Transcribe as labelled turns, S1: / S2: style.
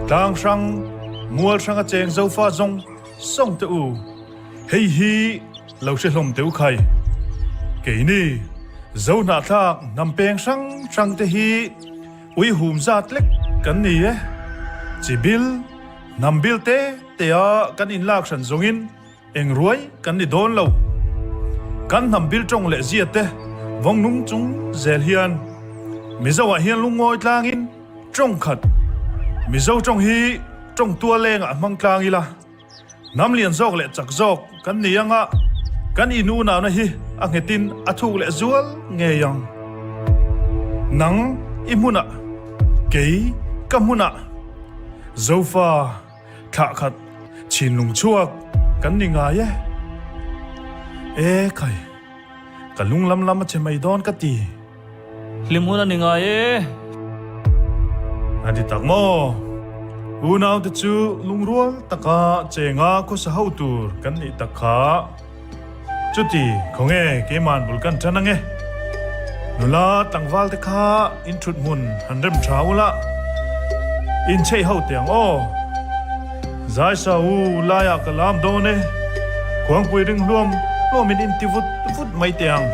S1: Tlang hrang, mual hranga cheng zofa zawng zawng te u, hei hi lo hre hlawm teh u khai. Keini Zohnahthlak hnam peng hrang hrang te hi ui hum zat lek kan ni e. Chi bil, hnam bil te te a kan inlak hran zawngin Eng ruai kan ni dawn lo. Kan hnam bil tawng leh zia te vawng nung chung zel hian Mizo ah hian lungngawi tlangin tawng khat Mizo tawng hi tawng tua lengah hmang tlang ila hnam lian zawk leh chak zawk kan ni anga kan inunahna hi a nghetin a thuk leh zual ngei ang. Nang i hmunah kei ka hmunah Zofa. Thlah khat thinlung chhuak kan ni ngai e. E khai, ka lung lam lam a che mai dawn ka ti.
S2: Hlim hun a ni ngai e.
S1: A ti tak maw? Unaute chu lungrual taka chenga khawsa ho tur kan nih tak kha. Chuti, khawnge keiman bul kan tan ange? Nula tlangval te kha in thut hmun han rem tha ula, in chheih ho teh ang aw. Zaisa u laiah ka lam dawn e, khuangpui ring hluam hluamin in ti vut vut mai teh ang.